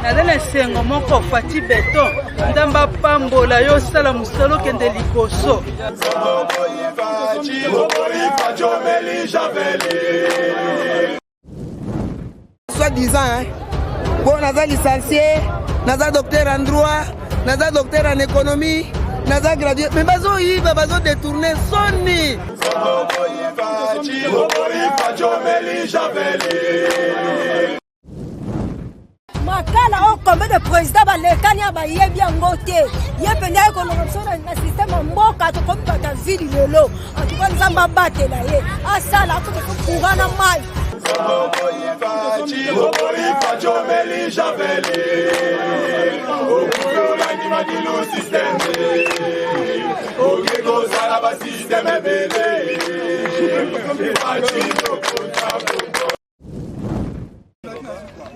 Naza na esengo moko Fatshi Beton, Nzambe apambola yo, osala mosala okende liboso. Soit disant, hein? Bon, naza licencié, naza docteur en droit, naza docteur en économie, naza gradué, mais bazo yiba, bazo détourner soni. Makala oyo combien de président balekani ya bayebi yango te ye mpenza aye kolonga biso na systeme ya mboka tokomi bato ya vili lelo antuka nzambe abatela ye asala akoki courant na mai.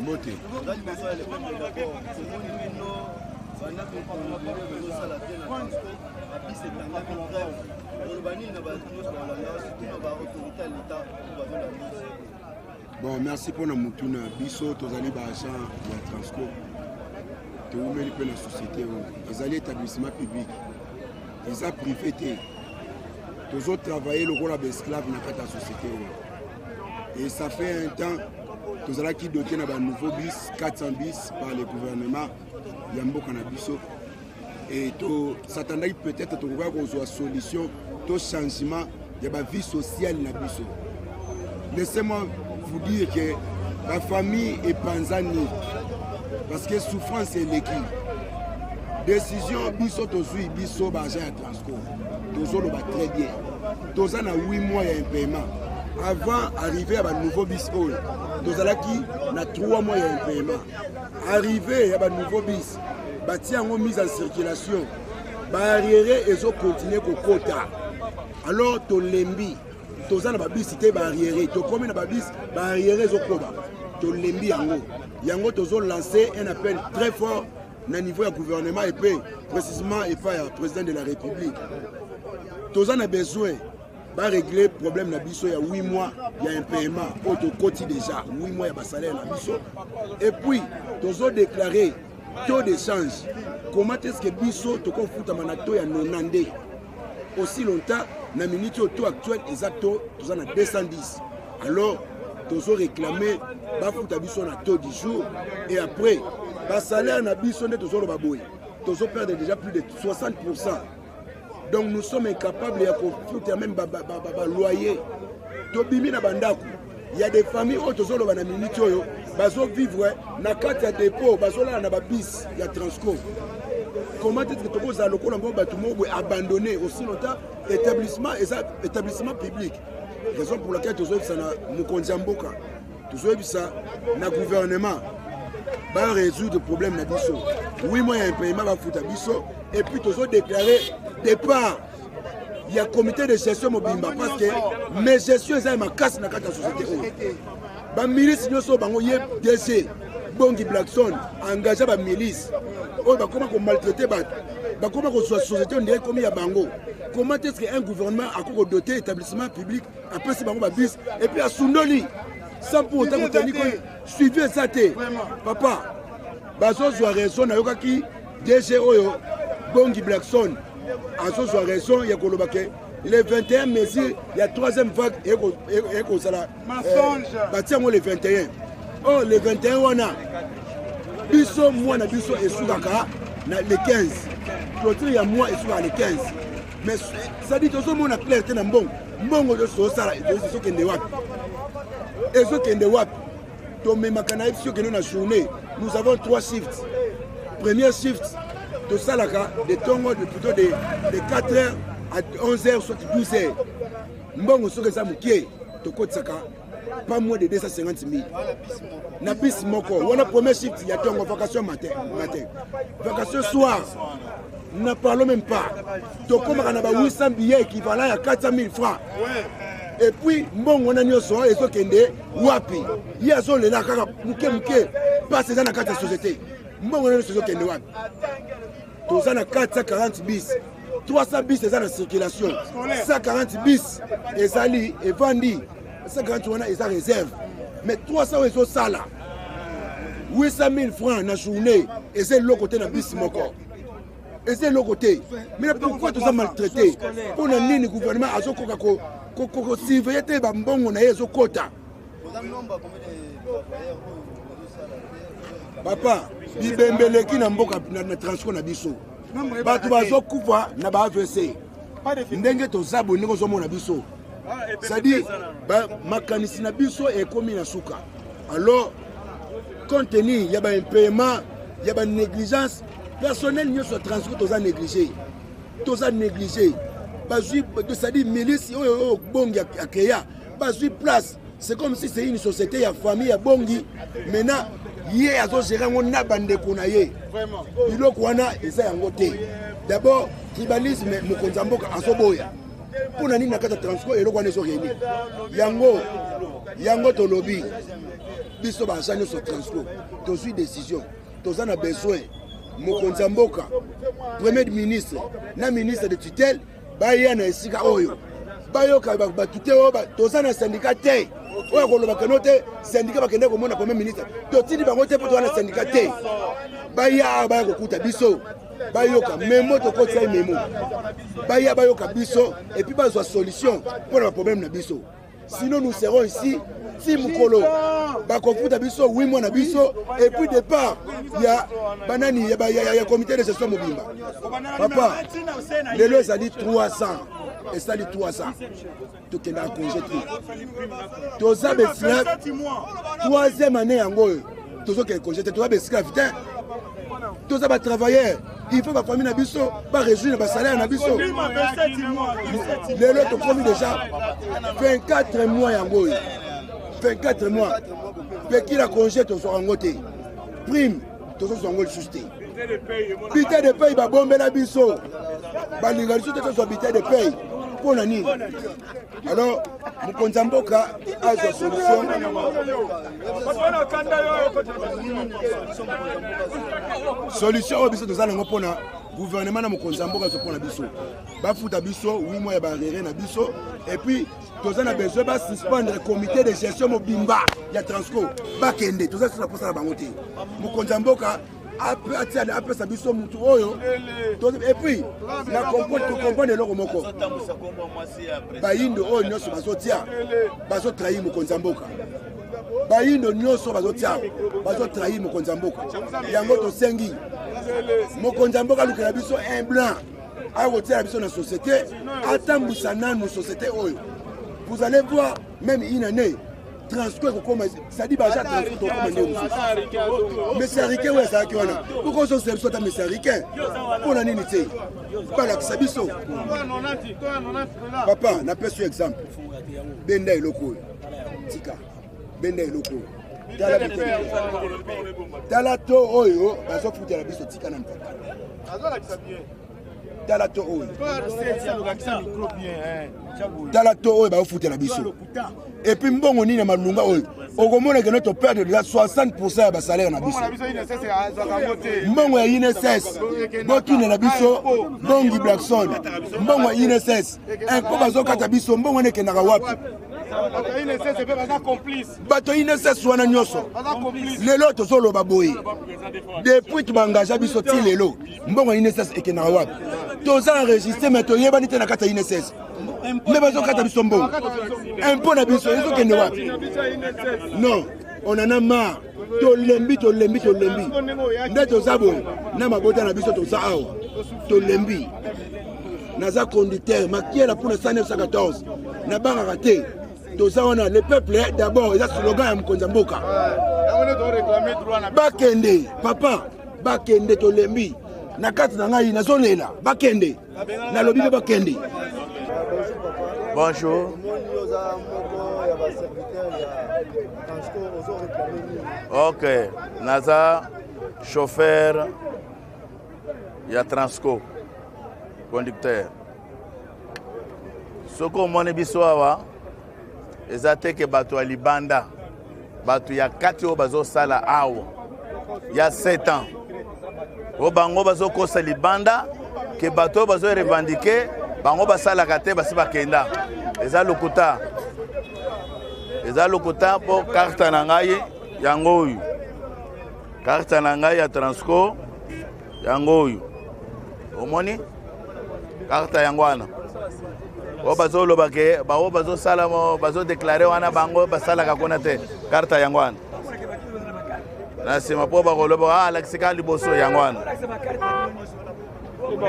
Mbote. Bon, merci mpona motuna. Biso tozali baagent ya Transco, toumeli mpe na société oyo ezali établissement public, eza privé te. Tozotravaille lokola baesclave na kati ya société oyo, et ça fait un temps tozalaki doté na banouveau bus 400 bis par le gouvernement ya mboka na biso, et tosatandaki peut-être tokokaki kozwa solution to changement ya bavie sociale na biso. Laissez-moi vous dire que bafamille epanzani parce que souffrance eleki. Décision biso tozwi, biso baagent ya Transco, tozoloba très bien, toza na 8 mois ya impaiement. Avant arrivé ya banouveau bis oyo, tozalaki na 3 mois ya impaiement. Arrivé ya banouveau bis, batia yango mise en circulation, baarriéré ezokontinue kokota. Alors tolembi, toza na babisi te, baarriéré, tokomi na babisi, baarriéré ezokoba, tolembi yango. Yango tozolancer un appel très fort na niveau ya gouvernement et puis précisément epai ya président de la République. Toza na besoin barégler problème na biso ya 8 mois ya impaiement oyo tokoti déjà 8 mois ya basalaire na biso. Et puis tozodéclarer taux d'échange. Comment est-ce que biso tokofutama na taux ya 92 aussi longtemps na minute oyo taux actuel eza taux toza na 210? Alors tozo réclamer bafuta biso na taux du jour et après basalaire na biso. Nde tozoloba boye, tozoperdre déjà plus de 60. Donc nous sommes incapables ya kofuta même baloyer. Tobimi na bandako ya des familles oyo tozoloba na minute oyo bazovivre na kati ya dépôt, bazolala na babis ya Transco. Comment est-ce que tokozala lokola ngo bato moko boye abandonné aussi longtemps établissement eza établissement public? Raison pour laquelle tozoyebisa na mokonzi ya mboka, tozoyebisa na gouvernement barésoudre problème na biso, 8 mois ya impaiement, bafuta biso. Et puis tozodéclarer départ ya comité de gestion mobimba, parce que mais gestion eza ya makasi na kati ya société oyo. Bamilice nyonso bango ye DG Bongi Blackson engage bamilice oyo bakoma komaltraite bato, bakoma kozwa société oyo ndenge ekomi ya bango. Comment est ce que un gouvernement akoki kodoter établissement public, apesi bango babis et puis asundoli sans pour autant kotani ko suivi eza te? Papa, bazozwa raison. Nayokaki DG oyo Bongi Blackson azozwa raison ya koloba ke le 21 mesure ya troisième vague ekozala, batia yango le 21. Or le 21 wana, biso mwana biso esukaka na le 15, clôture ya mois esukaka le 15. Mais c'est-à-dire tozomona clair te na mbongo. Mbongo nyonso tozosala ezokende wapi? Ezokende wapi? Tomemaka na yebi okende na journée, nous avons trois shifts. Première shift tosalaka de ntongo, de plutôt de 4 heures à 11 heures, soit 12 heures. Mbongo soki eza moke, tokotisaka pas moins de 250 000 na bus moko wana, premier shift ya ntongo. Vacation matin, matin vacation, soir n'en parlons même pas, tokomaka na ba 800 billets équivalent ya 400 000 francs. Et puis mbongo wana nyonso ezokende wapi? Ye azolela kaka moke moke, mpasi eza na kati ya société. Mbongo wana nyonso ezokende wapi? Toza na 440 bis, 300 bis eza na circulation, 140 bis ezali evandi. 140 wana eza réserve, mais 300 oyo ezosala. 800 000 francs na journée eza eloko te na bisi moko, eza eloko te. Mais pourquoi toza maltraité? Mpo na nini gouvernement azokoka kosurveille te bambongo na ye ezokota? Papa, bibembe eleki na mboka na transport na biso. Bato bazokufa na ba AVC. Ndenge toza boye, ndenge ozomona biso, c'est-à-dire makanisi na biso ekomi na suka. Alors, compte tenu ya baimpayement, ya banégligence personnel nyonso ya transport, toza négligé, toza négligé. Bazwi, c'est-à-dire milice oyo oyo Bongi akeya, bazwi place. C'est comme si c'est une société ya famille ya Bongi. Maintenant ye azogérer yango na bandeko na ye. Biloko wana eza yango te. D'abord tribalisme, mokonzi ya mboka azoboya. Mpo na nini na kati ya transport eloko wana ezoreni yango? Yango tolobi, biso baagent nyonso ya transport tozwi décision. Toza na besoin mokonzi ya mboka, premier ministre na ministre de tutelle baya na esika oyo, bayoka bato te. Oyo toza na syndicat te oyo akoloba keno te syndicat bakende komona premier ministre. Totindi bango te mpo toza na syndicat te. Baya, baya kokuta biso, bayoka memo. Tokotisa ye memo, baya bayoka biso et puis bazwa solution mpo na baproblème na biso. Sinon nous serons ici ti mokolo bakofuta biso 8 mois na biso et puis départ ya banani ya comité de gestion mobimba. Papa, lelo ezali 300, esali 300 tokendaka congé te. Toza baesclave. Troisième année yango oyo tozokende congé te. Toza baesclave te, toza batravailleur. Il faut bafamille na biso baréjouir na basalaire na biso. Lelo tokomi déjà 24 mois yango oyo, 24 mois. Pekila congé tozwaka yango te, prime tozozwa yango lisusu te. Bulletin de paye babombela biso, balinga lisusu te tozwa bulletin de paye. Mpo na nini? Alors mokonzi ya mboka azwa solution. Solution oyo biso toza nango mpona gouvernement na mokonzi ya mboka azwa mpona biso, bafuta biso 8 mois ya baarriérés na biso. Et puis toza na besoin basuspendre comité de gestion mobimba ya Transco, bakende. Toza biso na posa na bango te. Mokonzi ya mboka apesa biso mutu oyo. Et puis na tocomprendre eloko moko: bayindo oyo nyonso bazotia, bazotrahir mokonzi ya mboka. Bayindo nyonso bazotia, bazotrahir mokonzi ya mboka. Yango tosengi mokonzi ya mboka alukela biso un blanc akotiela biso na société, atambwisa nanu société oyo. Vous allez voir, même une année, Transco ekokoma, c'est-à-dire baagent Transco tokoma nde mosusu. Monsieur Riquin oyo azalaki wana, poko ozosela biso ata monsieur Riquin, mpo na nini te balakisa biso? Papa, napesi yo exemple. Benda eloko oyo, tika benda eloko oyo. Tala, tala to oyo bazofutela biso. Tika nanu, papa, tala to oyo, tala to oyo bazofutela biso. Et puis mbongo nini ya malunga oyo okomona keno toperdre déjà 60 ya basalaire na biso? Mbongo ya INSS, botunela biso Bongi Blackson. Mbongo ya INSS, mpo bazokata biso mbongo wana, ekendaka wapi? Bato INSS wana nyonso lelo tozoloba boye, depuis tobaengagea biso ti lelo, mbongo ya INSS ekendaka wapi? Toza enregistré mais toyebani te na kati ya INSS. Me bazokata biso mbongo, impôt na biso ezokende wapi? Non, on en a marre. Tolembi, tolembi, tolembi. Nde toza boye na mabota na biso, toza awa, tolembi. Naza conducteur Makiela mpona 1914, nabangaka te. Toza wana, le peuple d'abord eza slogan ya mokonzi ya mboka. Bakende, papa, bakende, tolembi. Na kati na ngai nazolela, bakende. Nalobi mpe bakende. Bonjour. Oza moko ya baserviteur ya Transco, ozoréclame nini? Ok, naza chauffeur ya Transco, conducteur. Soki omoni biso awa, eza te ke bato ya libanda, bato ya kati oyo bazosala awa ya 7 ans oyo bango bazokosa libanda ke bato oyo bazorevendiquer bango basalaka te, basi bakenda. Eza lokuta, eza lokuta. Mpo carte na ngai yango oyo. Carte na ngai ya Transco yango oyo omoni carte yango wana oyo bazoloba ke baoyo bazosala bazodeklare wana bango basalaka kuna te carte yango wana na nsima mpo bakoloba ah, alakisi kaka liboso yango wana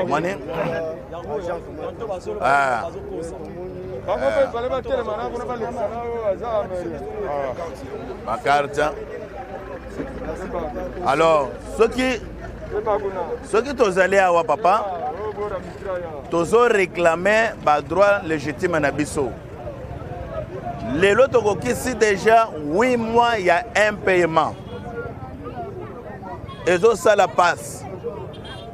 omoni ah. Bakarte alors soki soki tozali awa papa tozo réclame badroit légitime na biso lelo tokokisi déjà 8 mois ya impayement ezosala passe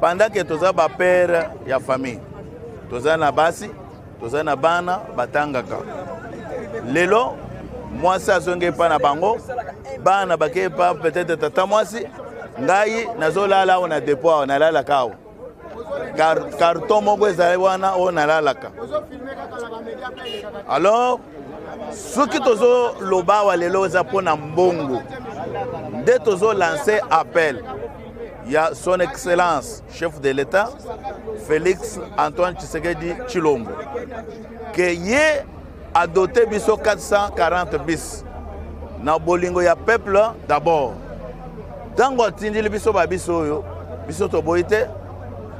pendant ke toza bapere ya famille toza na basi toza na bana batangaka lelo mwasi azongi epa na bango bana bake epa peut-être tata mwasi ngai nazolala awa na depo awa nalalaka awa carton moko ezali wana oyo nalalaka alors soki tozoloba awa lelo eza mpo na mbongo nde tozolanse appel ya son excellence chef de l'état Félix Antoine Tshisekedi Tshilombo ke ye adote biso 440 bis na bolingo ya peuple d'abord ntango atindili biso babiso oyo biso toboyi te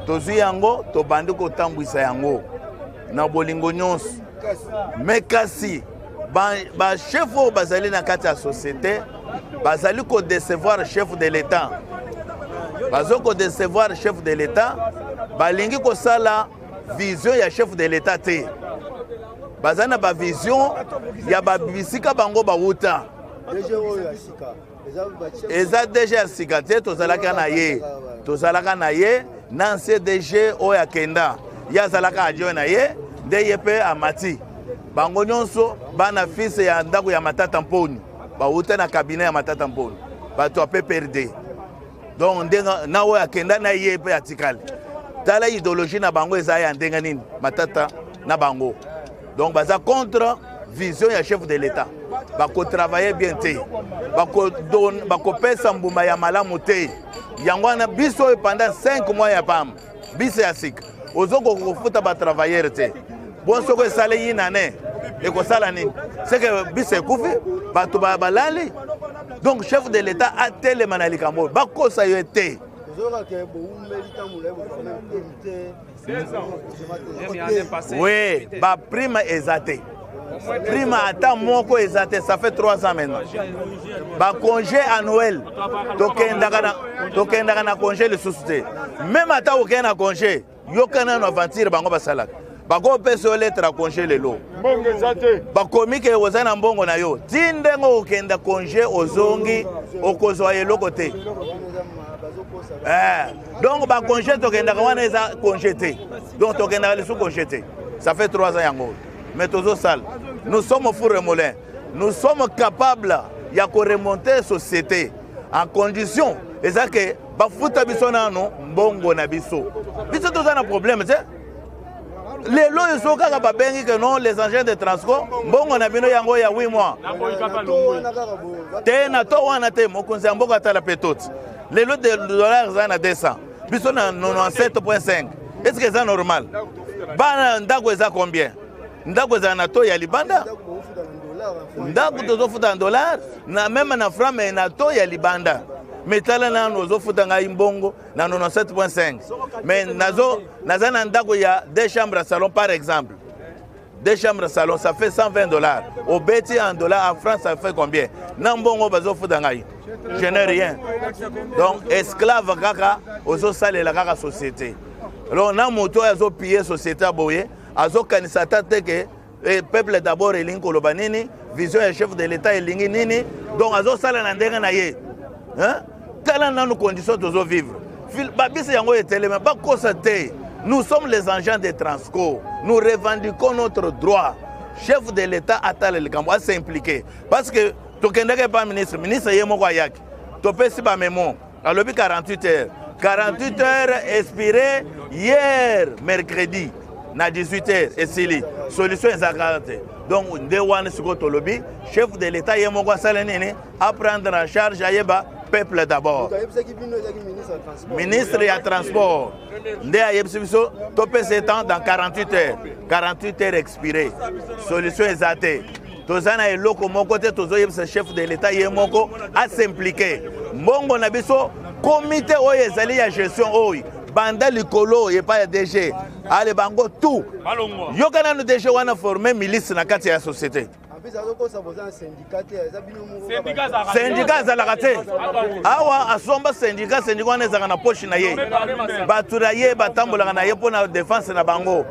tozwi yango tobandi kotambwisa yango na bolingo nyonso me kasi bachef ba oyo bazali na kati ya société bazali kodecevoir chef de l'état bazo kodecevoir chef de l'état balingi kosala vision ya chef de l'état te baza na bavision ya babisika bango bawuta eza dg ya sika te tozalaka na ye tozalaka na ye na ancien dg oyo akenda ye azalaka adjoint na ye nde ye mpe amati bango nyonso bana fils ya ndako ya matata mponi bawuta na cabinet ya matata mponi bato ya pprd donc ndenge na oyo akenda na ye mpe atikali tala idéologie na bango eza ya ndenge nini matata na bango donc baza contre vision ya chef de l'état bakotravaille bien te bakopesa mbuma ya malamu te yango wana biso oyo pendant 5 mois ya pamba biso ya sika ozokoka kofuta batravailleur te bon soko esali ye nane ekosala nini seke biso ekufi bato balali donc chef de l'état atelema na likambo oyo bakosa yo te oui baprime eza te prime ata moko eza te ça fait 3 ans maintenant bacongé annuel tokendaka na, tokendaka na congé lisusu te meme ata okende na congé yoka nano aventure bango basalaka bakopesa yo lettre ya congé lelo bakomi ke oza na mbongo na yo ti ndenge okokenda congé ozongi okozwa eloko te eh, donc bacongé tokendaka wana eza congé te donc tokendaka lisusu congé te ça fait 3 ans yango mais tozosala nous sommes au four et moulin nous sommes capables ya koremonter société en condition eza ke bafuta biso nano mbongo na biso biso toza na problème te lelo oyo so kaka babengi ke non les engins de transport mbongo na bino yango ya 8 mois te na to wana te mokonzi ya mboka atala mpe toti lelo dollar eza na 200 biso na 97.5 est ce que eza normal bana ndako eza combien ndako ezala na to ya libanda ndako tozofuta na dollar na meme na franc me na to ya libanda me tala nano ozofuta ngai mbongo na 97.5 mais nazo naza na ndako ya deux chambres salon par exemple deux chambres salon ça fait 120 dollars obeti en dollars en france ça fait combien na mbongo bazofuta ngai je n'ai rien donc esclave kaka ozosalela kaka société alors na moto oyo azopille société ya boye azokanisa ata te ke eh, peuple d'abord elingi koloba nini vision ya chef de l'état elingi nini donc azosala na ndenge na ye tala nanu condition tozovivre babisi yango etelema bakosa te nous sommes les agents de transco nous revendiquons notre droit chef de l'état atala likambo as'impliquer parce que tokendaki epa ministre ministre ye moko ayaki topesi bamemo alobi 48 heures 48 heures expiré hier mercredi na 18 heures esili solution ezalaka te donc nde wana sikoyo tolobi chef de l'état ye moko asala nini aprendre en charge ayeba peuple d'abord. Ministre ya transport nde ayebisi biso topesa ye temps dans 48 heures. 48 heures expiré, solution eza te. Toza na eloko moko te. Tozoyebisa chef de l'État ye moko as'implique. Mbongo na biso, komite oyo ezali ya gestion oyo, banda likolo epai ya DG, ale bango tout. Yoka nanu, DG wana forme milice na kati ya société. Syndicat azalaka te awa. Asomba syndicat, syndicat wana ezalaka na poche na ye. Bato na ye batambolaka na ye mpo na défense na bango.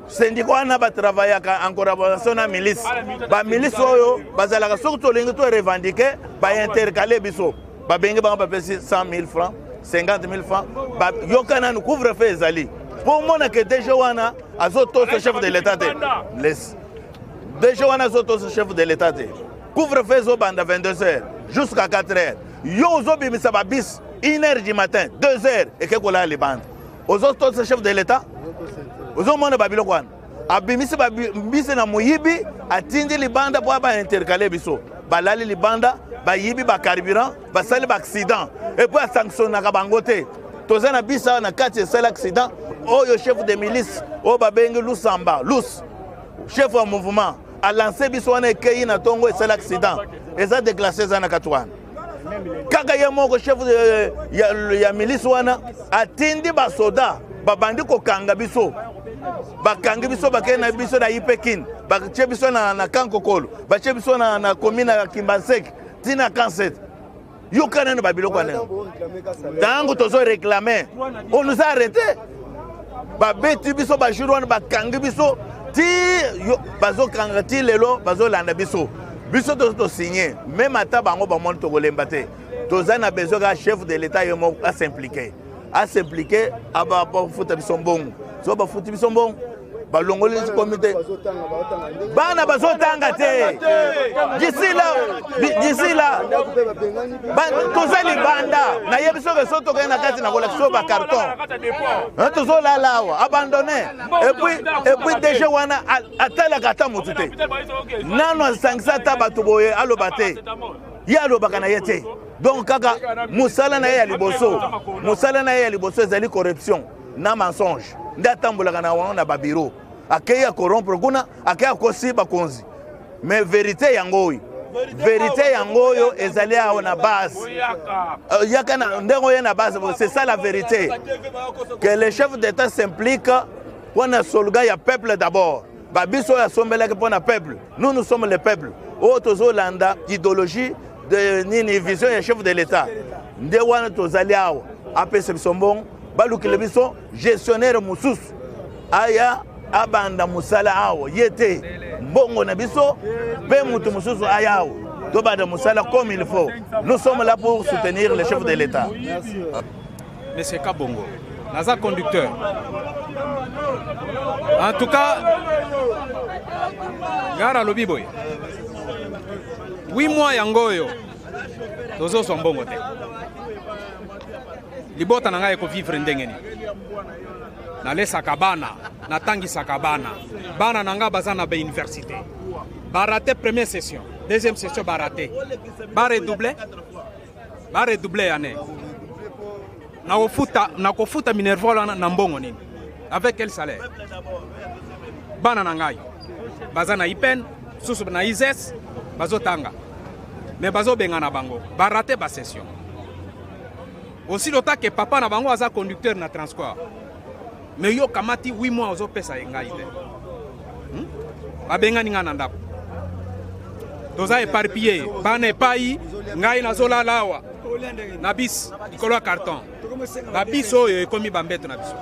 Syndicat wana batravaillaka en collaboration na milice. Bamilice oyo bazalaka, soki tolingi to revendique, baintercale biso, babengi bango, bapesi 100 000 francs, 50 000 francs. Yoka nanu, couvre feu ezali mpo omona ke DG wana azotosa chef de l'État te. DG wana azotosa chef de l'État te. Couvre feu ezobanda 22 heures jusqu'à 4 heures. Yo ozobimisa babus 1 heure du matin, 2 heures, eke kolala libanda. Ozotosa chef de l'État? Ozomona babiloko wana, abimisi babisi na moyibi, atindi libanda mpo baintercale biso, balali libanda, bayibi bacarburant, basali baaccident, et puis asanctionnaka bango te. Toza na biso awa na kati esali accident oyo, chef de milice oyo babengi Lusamba Lus, chef ya mouvement, alance biso wana, ekei na ntongo, esali accident, eza déclassé, eza na kati wana. Kaka ye moko chef ya milice wana atindi basoda, babandi kokanga biso. Bakangi biso, bakei na biso na Ipekin, batie biso na Kankokolo, batie biso na commune ya Kimbanseke, ntina Kanset. Yoka nano babiloko wana. Ntango tozo réclame, on nous a arrêté, babeti biso bajour wana, bakangi biso ti bazokanga ti lelo, bazolanda biso. Biso tozo tosigne même ata bango bamoni, tokolemba te. Toza na besoin kaka chef de l'État ye moko as'implique, as'implique, bafuta biso mbongo. So bafuti biso mbongo, balongoli komite, bana bazotanga te. D'ici là, d'ici là toza libanda. Nayebi soki so tokei na kati na kolakisa oyo bacarton, tozolala awa, abandonné. Et puis DG wana atalaka ata motu te. Nano asangisa ata bato boye, aloba te. Ye alobaka na ye te. Donc kaka mosala na ye ya liboso, mosala na ye ya liboso ezali corruption na mensonge. Nde atambolaka na wango na babureau, akei acorrompre kuna, akei akosi bakonzi. Mais vérité yango oyo, vérité yango oyo ezali awa na base. Yaka na ndenge oye na base, c'est ça la vérité, que le chef d'État s'implique mpona slogan ya peuple d'abord. Babiso oyo asombelaki mpona peuple, nous, nous sommes le peuple oyo tozolanda idéologie de nini, vision ya chef de l'État. Nde wana tozali awa. Apesa biso mbongo, balukile biso gestionnaire mosusu aya abanda mosala awa. Ye te, mbongo na biso mpe moto mosusu aya awa, tobanda mosala comme il faut. Nous sommes là pour soutenir le chef de l'État. Monsieur Kabongo, naza conducteur. En tout cas, ngai nalobi boye, 8 mois yango oyo tozozwa mbongo te. Libota na ngai ekovivre ndenge nini? Nalesaka bana, natangisaka bana. Bana na ngai baza na bauniversité, barate première session, deuxième session barate, baredouble, baredouble année. Nakofuta, nakofuta minerval wana na mbongo nini? Avec quel salaire? Bana na ngai baza na IPN, susu na ISES, bazotanga, mais bazobengana bango, barate basession. Aussi longtemps ke papa na bango aza conducteur na transport, mais yo kamati 8 mois, ozopesa ye ngai te, Babengani ngai na ndako, toza éparpillé, bana epai, ngai nazolala awa na bis likolo ya carton. Babis oyo ekomi bambeto na biso.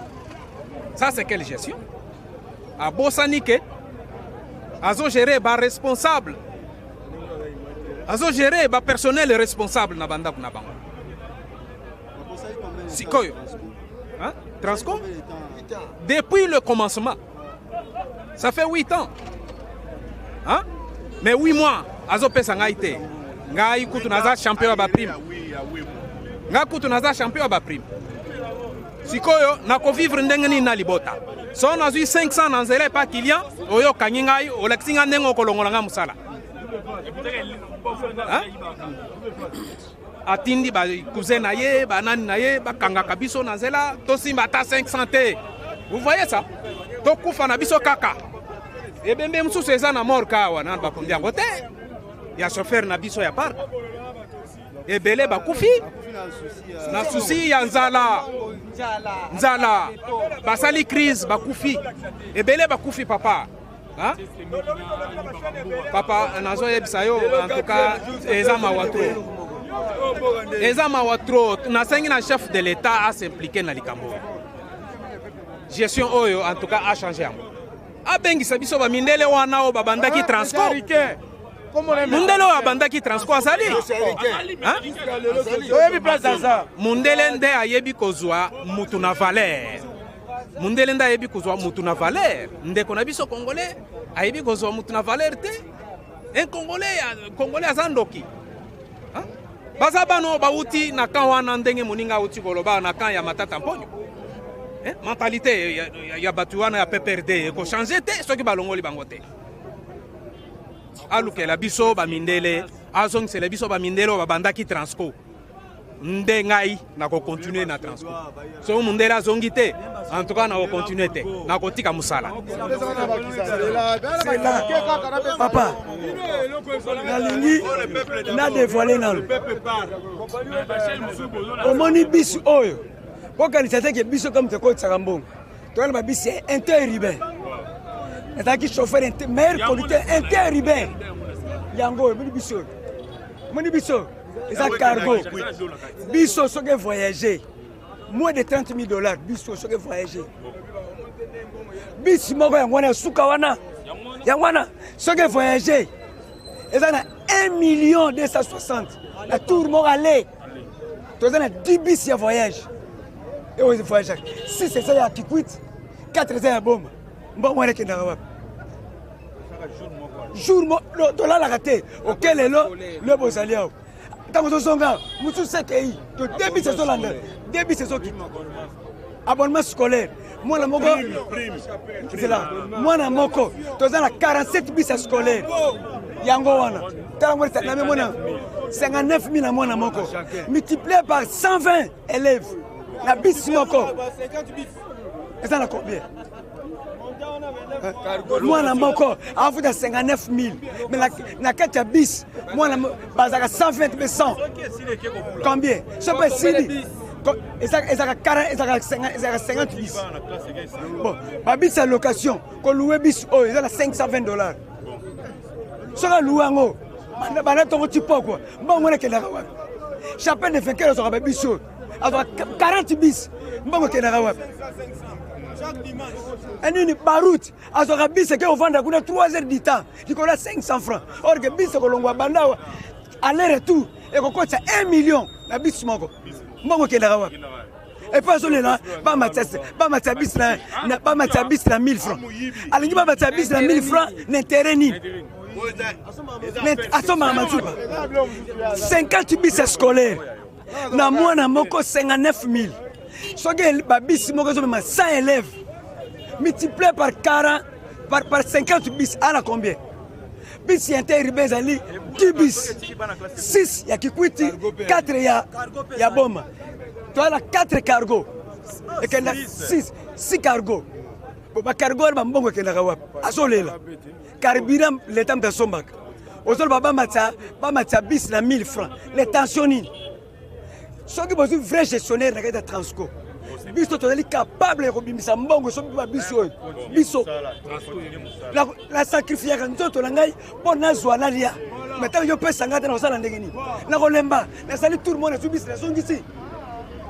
Ça, c'est quelle gestion? Abosani ke azogere baresponsable, azogere bapersonnel responsable na bandako na bango. Sikoyo, hein? Transco, depuis le commencement, ça fait 8 ans, hein? Mais 8 mois azopesa ngai te. Ngai kutu naza champion ya baprime, ngai kutu naza champion ya baprime. Sikoyo nakovivre ndenge nini na libota? So nazwi 500 na nzela epa client oyo, okangi ngai, olakisi ngai ndenge okolongola ngai mosala, hein? Atindi ba cousin na ye, banani na ye, bakangaka biso na nzela, tosimba ata 500 te. Vous voyez ça? Tokufa na biso kaka. Ebembe mosusu eza na morgue awa, nanu bakundi yango te. Ya chauffeur na biso ya parc. Ebele bakufi na souci ya nzala. Nzala. Basali crise, bakufi. Ebele bakufi papa. Hein? Papa, nazoyebisa yo, en tout cas, eza mawa trop. Eza mawa trop. Nasengi na chef de l'État a s'impliquer na likambo. Gestion oyo, en tout cas, a changé yango. Abengisa biso ba mindele wana oyo babandaki Transco. Mundele oyo abandaki Transco azali. Hein? Oyebi place aza. Mundele nde ayebi kozwa mutu na valeur. Mundele nde ayebi kozwa mutu na valeur. Ndeko na biso congolais ayebi kozwa mutu na valeur te. Un congolais, congolais aza ndoki. Hein? Baza bana oyo bauti na camp wana ndenge moninga auti koloba na camp ya Matata Mponyo. Hein? Mentalité ya bato wana ya PPRD eko changer te soki balongoli bango te. Alukela biso ba mindele, azongisela biso ba mindele oyo babandaki Transco. Nde ngai nako continuer na Transco. Soki mundele azongi te, en tout cas nako continuer te, nakotika mosala. Papa, nalingi na dévoiler nanu. Omoni bisi oyo, bokanisa te ke biso kama tokotisaka mbongo. Toyana ba bisi ya interurbain. Nazalaki chauffeur meilleur conducteur interurbain. Yango oyo, omoni biso oyo. Omoni biso oyo. Eza cargo. Biso soki voyager moins de 30 000 dollars, biso soki voyager. Bisi moko yango wana suka wana. Yango wana soki voyager eza na 1 million 260 na tour moko aller. Toza na 10 bis ya voyage. Et oyo voyage 6 eza ya Kikwit, 4 eza ya Boma. Mbongo wana ekendaka wapi? Jour mo, lo, tolalaka te. Oke lelo, lelo bozali awa. Ntango tozonga, mosusu ekei. To deux bis ezolanda, deux bis ezokita. Abonnement scolaire. Mwana moko, nzela, mwana moko, toza na 47 bis ya scolaire. Yango wana. Tala mwana, na mwana, 59 000 na mwana moko. Multiplié par 120 élèves. Na bis moko. Eza na combien? Mwana moko afuta 59 000. Mais na kati ya bis, mwana bazalaka 120 mais 100. Combien? Soki esili, ezalaka 40, ezalaka 50, ezalaka 50 bis. Bon, ba bis ya location, ko louer bis oyo eza na 520 dollars. Soki alouer yango, banda tongo ti pokwa, mbongo wana ekendaka wapi? Chapelle de vainqueur azwaka ba bis oyo, azwaka 40 bis, mbongo ekendaka wapi? Nini Baruti azwaka bis eke ovanda kuna 3 heures du temps likolo ya 500 francs. Or que bis ekolongwa banda awa aller retour ekokotisa 1 million na bis moko. Mbongo ekendaka wapi? Et puis azolela bamatisa bis na, na, bamatisa bis na 1000 francs. Alingi bamatisa bis na 1000 francs na intérêt nini? Asomaka masuba 50 bis ya scolaire na mwana moko 59 000. Soki ba bis moko ezomema 100 élèves multiplié par 40, par 50 bis, ala combien? Bis ya interurbain ezali 10 bis, 6 ya Kikwiti, 4 ya Boma. Toza na 4 cargo ekenda 6, 6 cargo. Bon, ba cargo wana ba mbongo ekendaka wapi? Azolela carburant l'État moto asombaka. Ozoloba bamatisa bis na 1000 francs, les tensions nini? Soki bozwi vrai gestionnaire na kati ya Transco, biso tozali capable ya kobimisa mbongo soki ba biso oyo. Biso na sacrifiaka nzoto na ngai mpo nazwa nalia. Mais ntango yo opesa ngai te, nakosala ndenge nini? Nakolemba, nasali tour moko, nazwi bisi, nazongisi.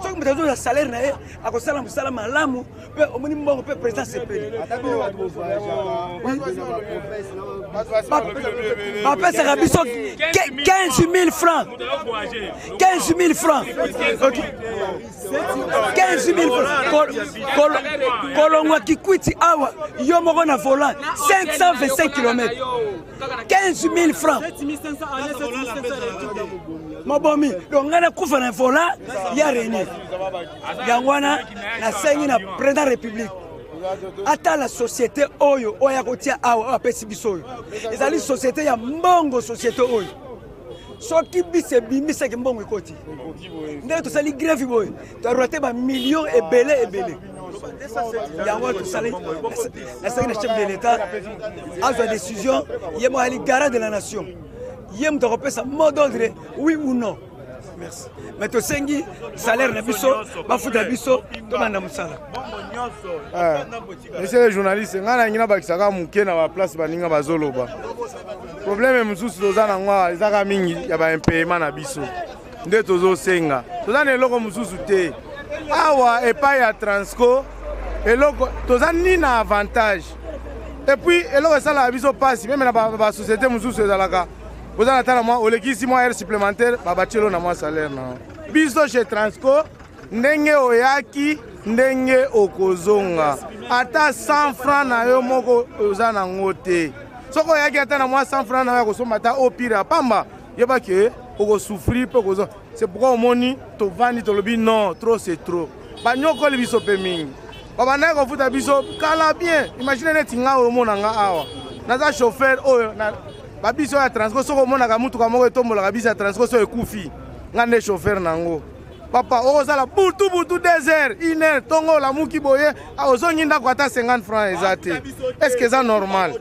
Soki moto azozwa salaire na ye, akosala mosala malamu mpe omoni mbongo mpe président sepeli. Bapesaka biso 15 000 francs, 15 000 francs, ok, 15 000 francs. Kolongwa Kikwiti awa, yo moko na volant, 525 kilomètres, 15 000 francs mobomi. Donc ngai nakufa na volant ya Renier. Yango wana nasengi na président république atala société oyo, oyo akotia awa, oyo apesi biso oyo ezali société ya mbongo. Société oyo Soki bisi ebimi seke mbongo ekoti. Ndenge tosali grève boye, toarate ba millions ebele ebele. Yango tosali nasengi na chef de l'État azwa décision, ye moko ali garant de la nation. Ye moto akopesa mot d'ordre oui ou non. Merci. Mais tosengi salaire na biso, bafuta biso, tobanda mosala. Eh, monsieur le journaliste, ngai nalingi nabakisaka moke na baplace baninga bazoloba. Problème mosusu toza nango awa ezaka mingi ya baimpayement na biso nde tozosenga, toza na eloko mosusu te awa epai ya Transco, eloko toza ni na avantage. Et puis eloko esalaka biso mpasi, meme na basociété mosusu ezalaka oza na tala mwa olekisi mwa heure supplémentaire, babatielo na mwa salaire na biso. Chez Transco, ndenge oyaki ndenge okozonga, ata 100 francs na yo moko oza nango te. Soki oyaki ata na mwa 100 francs na yo ya kosomba ata opire ya pamba, yeba ke okosouffrir mpe okozonga. C'est pourquoi omoni tovandi, tolobi non, trop c'est trop. Banyokoli biso mpe mingi, babandaki kofuta biso kala bien. Imagine neti nga oyo omona nga awa, naza chauffeur oyo babisi oyo ya Transco. Soki omonaka mutuka moko etombolaka bisi ya Transco, so ekufi, nga nde chauffeur nango. Papa, okozala butu butu, 2 heures, 1 heure, ntongo olamuki boye, ozongi ndako, ata 50 francs eza te. Est ce que eza normal,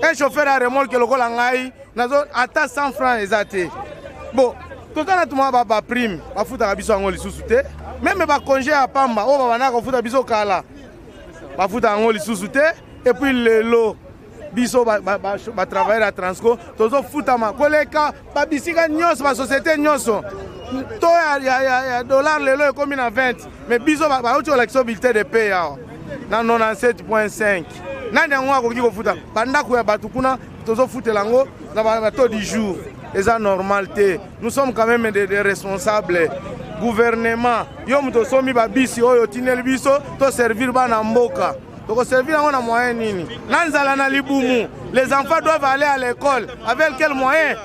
un chauffeur ya remorque lokola ngai, nazo ata 100 francs eza te? Bon, toza na tuma baprime, bafutaka biso yango lisusu te. Meme bacongé ya pamba oyo babandaka kofuta biso kala, bafuta yango lisusu te. Et puis lelo biso batravailleur ya Transco tozofutama koleka babisika nyonso, basociété nyonso. To ya dollar lelo ekomi na 20, mais biso bauti kolakisa bulletin de paie awa na 97.5. Nani yango akoki kofuta bandako ya bato kuna tozofutela yango na bato du jour? Eza normal te. Nous sommes quand même des responsables. Gouvernement, yo moto osombi babisi oyo, otindeli biso toservir bana mboka, tokoservir yango na moyen nini na nzala na libumu? Les enfants doivent aller à l'école avec quel moyen,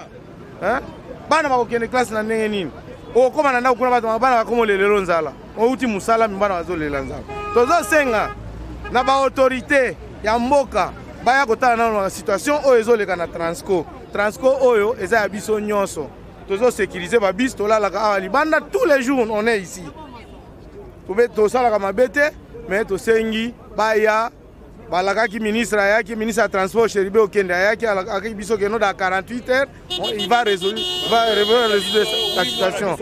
hein? Bana bakokende classe na ndenge nini? Okokóma na ndako kuna, bato bana bakoma olelelo nzala, outi mosala, mi bana bazolela nzala. Tozosenga na baautorité ya mboka baya kotala nano na situation oyo ezoleka na Transco. Transco oyo eza ya biso nyonso. Tozosécuriser babisi, tolalaka awa libanda tous les jours, on est ici, tosalaka mabe te, mais tosengi baya. Balakaki, ministre ayaki, ministre ya transport Chérubin Okende ayaki, alakaki biso que non, dans 48 heures il va résoudre, va résoudre la situation.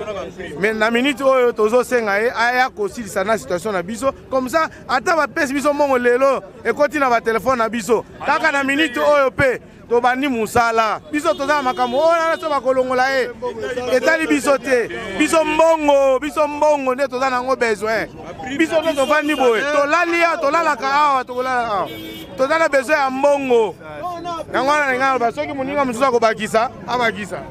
Mais na minute oyo tozosenga ye aya kosilisa na situation na biso. Comme ça, ata bapesi biso mbongo lelo, ekoti na batelefone na biso kaka na minute oyo mpe tobandi mosala. Biso toza na makambo oyo wana, so bakolongola ye etali biso te. Biso mbongo, biso mbongo nde toza nango besoin. Biso nde tovandi boye, tolali awa, tolalaka awa, tokolala awa, toza na besoin ya mbongo. Yango wana nalinga naloba, soki moninga mosusu akobakisa, abakisa.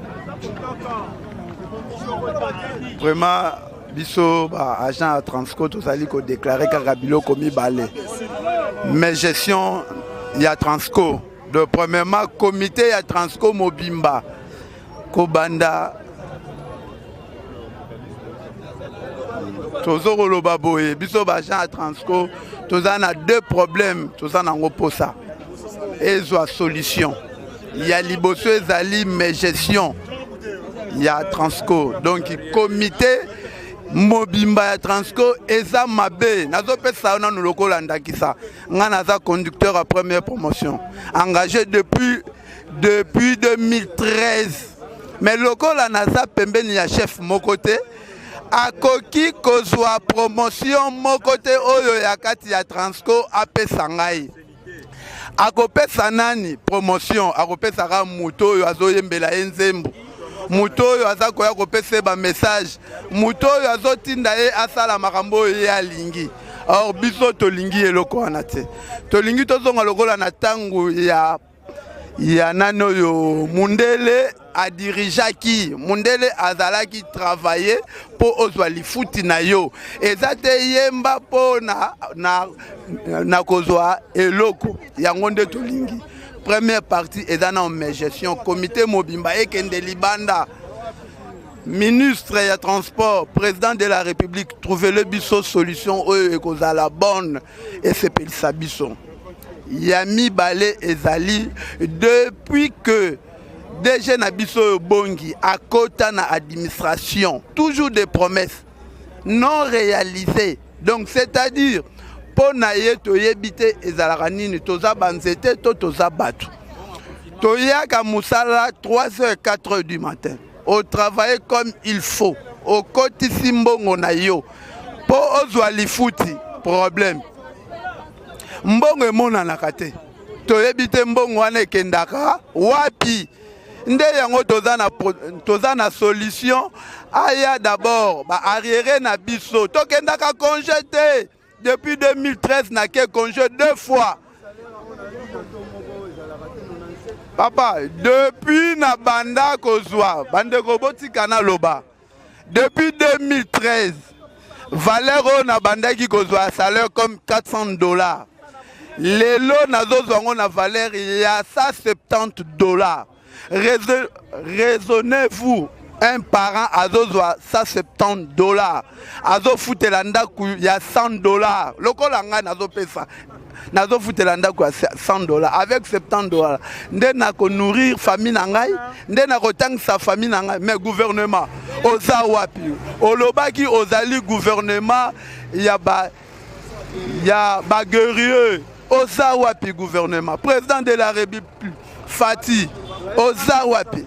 Vraiment, biso baagent ya Transco tozali kodéclarer kaka biloko mibale: mais gestion ya Transco. De premièrement, comité ya Transco mobimba kobanda, tozo koloba boye: biso baagent ya Transco toza na deux problèmes, toza nango mposa ezwa solution. Ya liboso ezali mégestion ya Transco, donc comité mobimba ya Transco eza mabe. Nazopesa yo nanu lokola ndakisa: ngai naza conducteur ya première promotion, engagé depuis 2013, mais lokola naza pembeni ya chef moko te, akoki kozwa promotion moko te oyo ya kati ya Transco apesa ngai. Akopesa nani promotion? Akopesaka moto oyo azoyembela ye nzembo, moto oyo aza koya kopesa ye bamessage, moto oyo azotinda ye asala makambo oyo ye alingi. Or biso tolingi eloko wana te. Tolingi tozonga lokola na ntango ya nani oyo mundele adirigeaki. Mundele azalaki travailler mpo ozwa lifuti na yo, eza te yemba mpo na kozwa eloko. Yango nde tolingi. Première partie eza na mégestion, comité mobimba ekende libanda. Ministre ya transport, président de la République, trouvele biso solution oyo ekozala bonne, esepelisa biso. Ya mibale ezali, depuis que DG na biso oyo bongi akota na administration, toujours des promesses non réalisées. Donc c'est-à-dire mpo na ye toyebi te ezalaka nini, toza banzete to toza bato. Toyaka mosala 3 heures 4 heures du matin, otravaille comme il faut, okotisi mbongo na yo mpo ozwa lifuti, problème mbongo emonanaka te, toyebi te mbongo wana ekendaka wapi. Nde yango toza na solution. Aya d'abord baarriérés na biso, tokendaka congé te. Depuis 2013 nake congé deux fois, papa. Depuis na banda kozwa, bandeko botika naloba, depuis 2013 valeur oyo nabandaki kozwa salaire comme 400 $, lelo nazozwa yango na valeur ya 170 $. Raisonnez-vous, un parent azozwa 170 $, azofutela ndako ya 100 $, lokola ngai nazopesa, nazofutela ndako ya 100 $, avec 70 $ nde nakonourrir famille na ngai, nde nakotangisa famille na ngai. Mais gouvernement oza wapi? Olobaki ozali gouvernement ya baguerrier, oza wapi gouvernement? Président de la République Fatshi, oza wapi?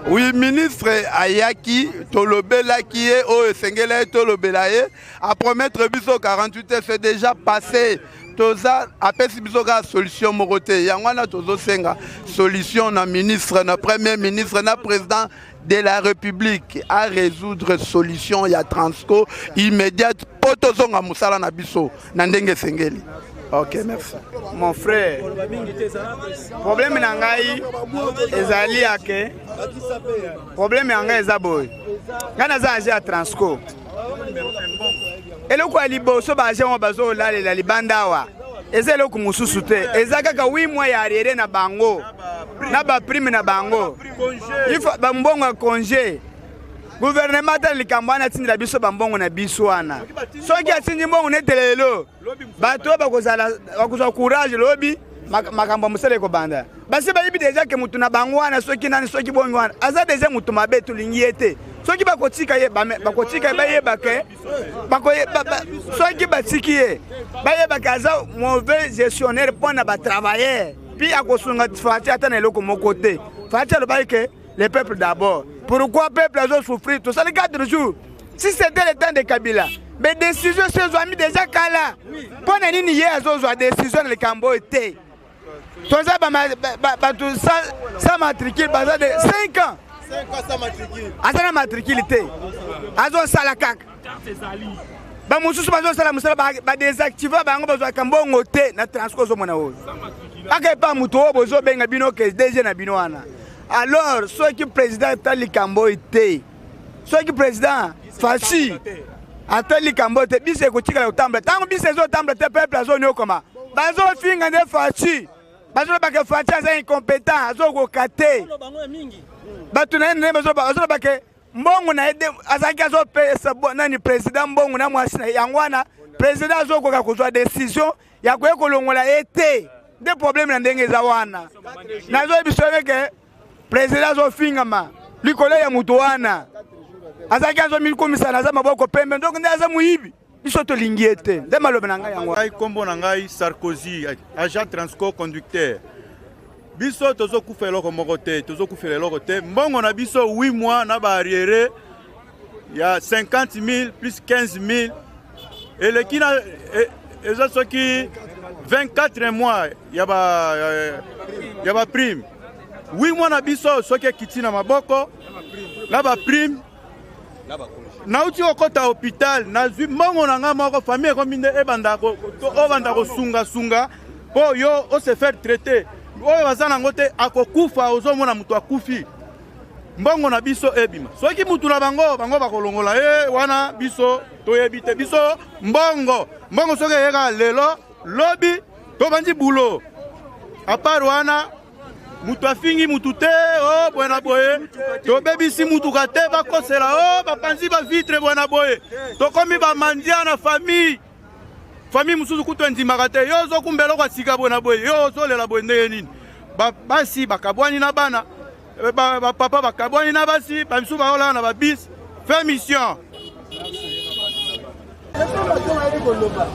Oui, ministre ayaki, tolobelaki ye oyo esengeli ye tolobela ye, apromettre biso 48 heures, c'est déjà passé. Toza apesi biso kaka solution moko te. Yango wana tozosenga solution na ministre, na premier ministre, na président de la République, à résoudre solution ya Transco immédiate mpo tozonga mosala na biso na ndenge esengeli. Ok, merci. Mon frère, problème na ngai ezali yake, problème ya ngai eza boye: ngai naza agent ya Transco. Eloko ya liboso baagent oyo bazolalela libanda awa eza eloko mosusu te, eza kaka 8 mois ya arriéré na bango na baprime na bango, bambongo ya congé. Gouvernement ata likambo wana, atindela biso bambongo na biso wana. Soki atindi mbongo nete lelo, bato oyo bakozwa courage lobi, makambo ya mosala ekobanda. Basi bayebi déjà ke motu na bango wana, soki nani, soki bongi wana, aza déjà motu mabe, tolingi ye te. Soki bakotika ye, bakotika ye, bayeba ke soki batiki ye, bayeba ke aza mauvais gestionnaire mpo na batravailleur, puis akosunga Fatshi ata na eloko moko te. Fatshi alobaki ke le peuple d'abord. Pourquoi peuple azosouffrir? Tosali 4 jours. Si c'était le temps de Kabila, mais décision so ezwami déjà kala. Mpo na nini ye azozwa décision na likambo oyo te? Toza bato sans matricule, baza de 5 ans, aza na matricule te, azosala kaka. Bamosusu bazosala mosala, badésactive bango, bazwaka mbongo te na Transco. Ozomona oyo kaka epa moto oyo bozobenga bino ke DG na bino wana. Alors soki président ata likambo oyo te, soki président Fatshi ata likambo oyo te, biso ekotikala kotambola. Ntango biso ezotambola te, peuple azoniokoma, bazofinga nde Fatshi, bazolobaka Fatshi aza incompétent, azokoka te. Bato na ye nde bazoloba ke mbongo na ye azalaki azopesa nani, président, mbongo na mwasi na ye. Yango wana président azokoka kozwa décision ya koye kolongola ye te. Nde problème na ndenge eza wana, nazoyebi biso ke président azofingama likolo ya moto wana azalaki azomikomisa aza maboko pembe, donc nde aza moyibi. Biso tolingi ye te. Nde maloba na ngai yango. Ngai nkombo na ngai Sarkozy, agent Transco conducteur. Biso tozokufa eloko moko te, tozokufela eloko te. Mbongo na biso 8 mois na baarriéré ya 50 000 plus 15 000 eleki na eza soki 24 mois ya baprime. 8 mois na biso soki ekiti na maboko na baprime. Nauti kokɔta hôpital, nazwi mbongo na ngai moko, famille ekomi nde ebanda obanda kosungasunga mpo yo ose faire traiter. Oyo baza nango te akokufa. Ozomona moto akufi, mbongo na biso ebima. Soki mutu na bango, bango bakolongola ye wana, biso toyebi te. Biso mbongo, mbongo soki eyeka lelo, lobi tobandi boulot. À part wana, mutu afingi mutu te o boye na boye, tobebisi mutuka te, bakosela o bapanzi bavitre boye na boye, tokomi bamandia na famille. Famille mosusu kutu endimaka te. Yo ozokumba eloko ya sika boye na boye, yo ozolela boye ndenge nini? Basi bakabwani na bana, eh, bapapa bakabwani na basi, bamisusu baolala na babisi. Fin mission. Bato bayebi koloba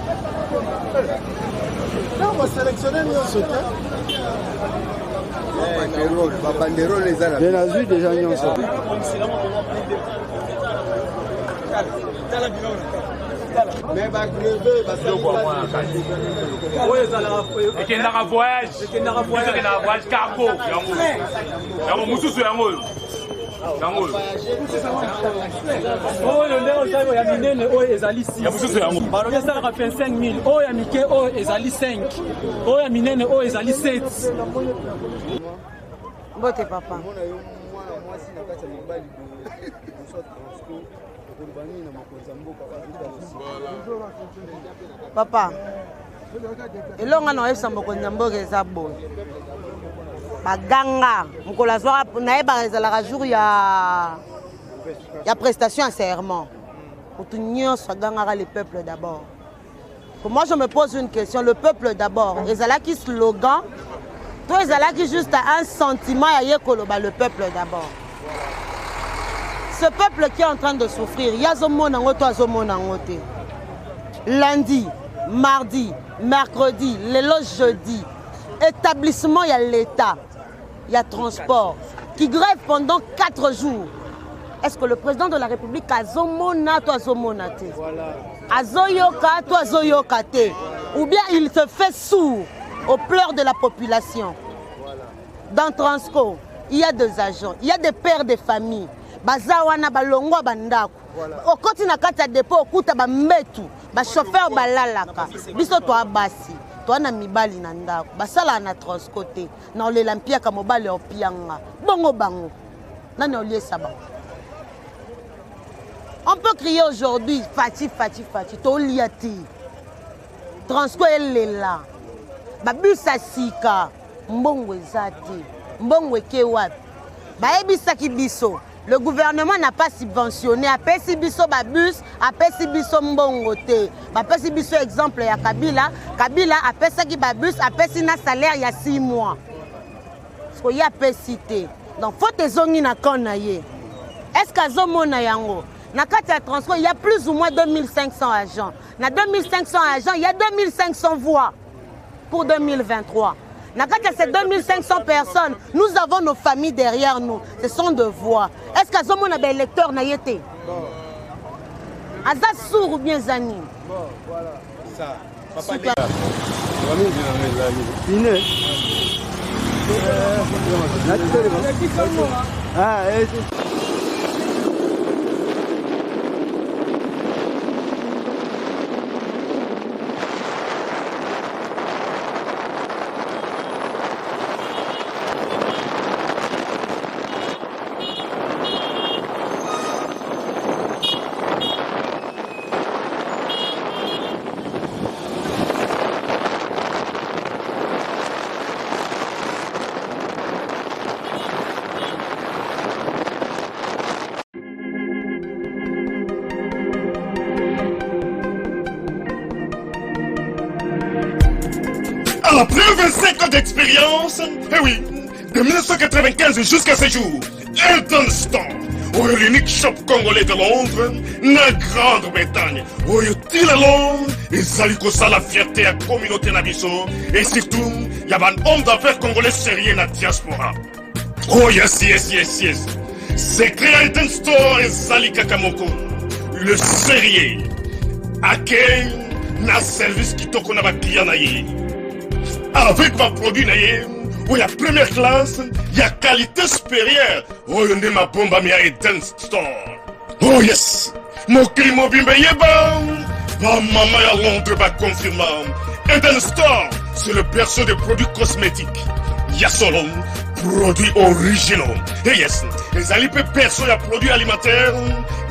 ntango baselektione nyonso te. Babanderole eza na nazwi deja nyonso. Mais bagreve. Ekendaka voyage, ekendaka voyage cargo yango, yango mosusu, yango oyo, yango oyo. Oyo nde oyo ya minene, oyo ezali 6 ya mosusu, yango. Balobi esalaka 25 000. Oyo ya mike oyo ezali 5, oyo ya minene oyo ezali 7. Mbote papa. Omona yo mwana mwasi na kati ya mibali boye liboso ya Transco, okoloba nini na mokonzi ya mboka? Papa, elonga na oyebisa mokonzi ya mboka eza boye: baganga mokolo azwaka, nayebaka ezalaka jour ya prestation ya serment, motu nyonso agangaka "le peuple d'abord". Moi, je me pose une question: le peuple d'abord ezalaki slogan to ezalaki juste un sentiment ya ye koloba le peuple d'abord? Ce peuple qui est en train de souffrir, ye azomona yango to azomona yango te? Lundi, mardi, mercredi, lelo jeudi, établissement ya l'État ya transport qui grève pendant 4 jours. Est-ce que le président de la République azomona to azomona te? Azoyoka to azoyoka te? Ou bien il se fait sourd aux pleurs de la population? Dans Transco, il y a des agents, il y a des pères de famille baza wana, balongwa bandako. Okoti na kati ya dépôt, okuta bambetu bachauffeur balalaka. Biso toa basi, toa na mibali na ndako basalaka na Transco te. Na olela mpiaka, mobali opianga bongo, bango nani oliesa bango? On peut crier aujourd'hui Fatshi, Fatshi, Fatshi, tolia te. Transco elela babus ya sika, mbongo eza te. Mbongo eke wapi? Bayebisaki biso le gouvernement n'a pas subventionné, apesi biso babus, apesi biso mbongo te. Bapesi biso exemple ya Kabila. Kabila apesaki babus, apesi na salaire ya 6 mois. Siko ye apesi te, donc faute ezongi na camp na ye. Est ce que azomona yango? Na kati ya transport, il y a plus ou moins 2500 agents. Na 2500 agents, il y a 2500 voix pour 2023. Na kati ya ces 2500 personnes, nous avons nos familles derrière nous. Ce sont de voix. Est ce que azomona baélecteur na ye te? Aza sourd ou bien eza nini? Ça. Pine. Ah, Après 25 ans d'expérience, eh oui, de 1995 jusqu'à ce jour, Elton Store, oyo l'unique shop congolais de Londres, na Grande-Bretagne, oyo ti lelo ezali kosala fierté ya communauté na biso et surtout ya ba homme d'affaires congolais sérieux na diaspora. Oh yes, yes, yes, yes. Secret ya Elton Store ezali kaka moko: le sérieux, accueil na service kitoko na baclient na ye, avec baproduit na ye oyo ya première classe, ya qualité supérieure. Oyo nde mabombami ya Eden Store. Oh yes, mokili mobimba eyeba, bamama ya Londres baconfirma: Eden Store, c'est le berceau des produits cosmétiques ya solo, produits originaux. Et yes, ezali mpe berceau ya produits alimentaires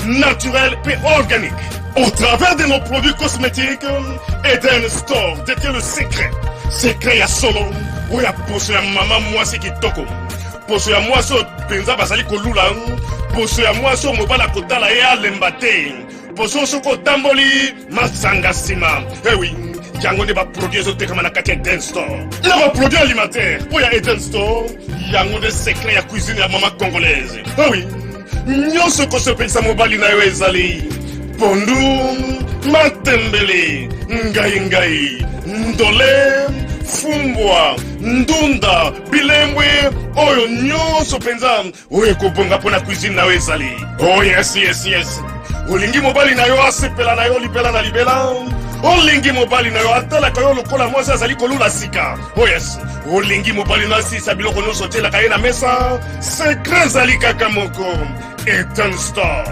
naturels mpe organiques. Au travers de nos produits cosmétiques, Eden Store détient le secret, secret ya solo oyo ya poso ya mama mwasi kitoko, poso ya mwasi oyo mpenza bazali kolula, poso ya mwasi oyo mobali akotala ye alemba te, poso soki otamboli masanga nsima. Ewi. Yango nde baproduit ezotekama na kati ya Eden Store. Na baproduit alimentaire mpo ya Eden Store, yango nde secret ya cuisine ya mama congolaise. Ah oui, nyonso ekosepelisa mobali na yo ezali pondu, matembele, ngai ngai, ndole, fumbwa, ndunda, bilembwe, oyo nyonso mpenza oyo ekobonga mpo na cuisine na yo ezali. Oh yes, yes, yes. Olingi mobali na yo asepela na yo libela na libela? Olingi mobali na yo atalaka yo lokola mwasi azali kolula sika? Oh yes. Olingi mobali na asisa biloko nyonso otielaka ye na mesa? Secret ezali kaka moko, Eden Store.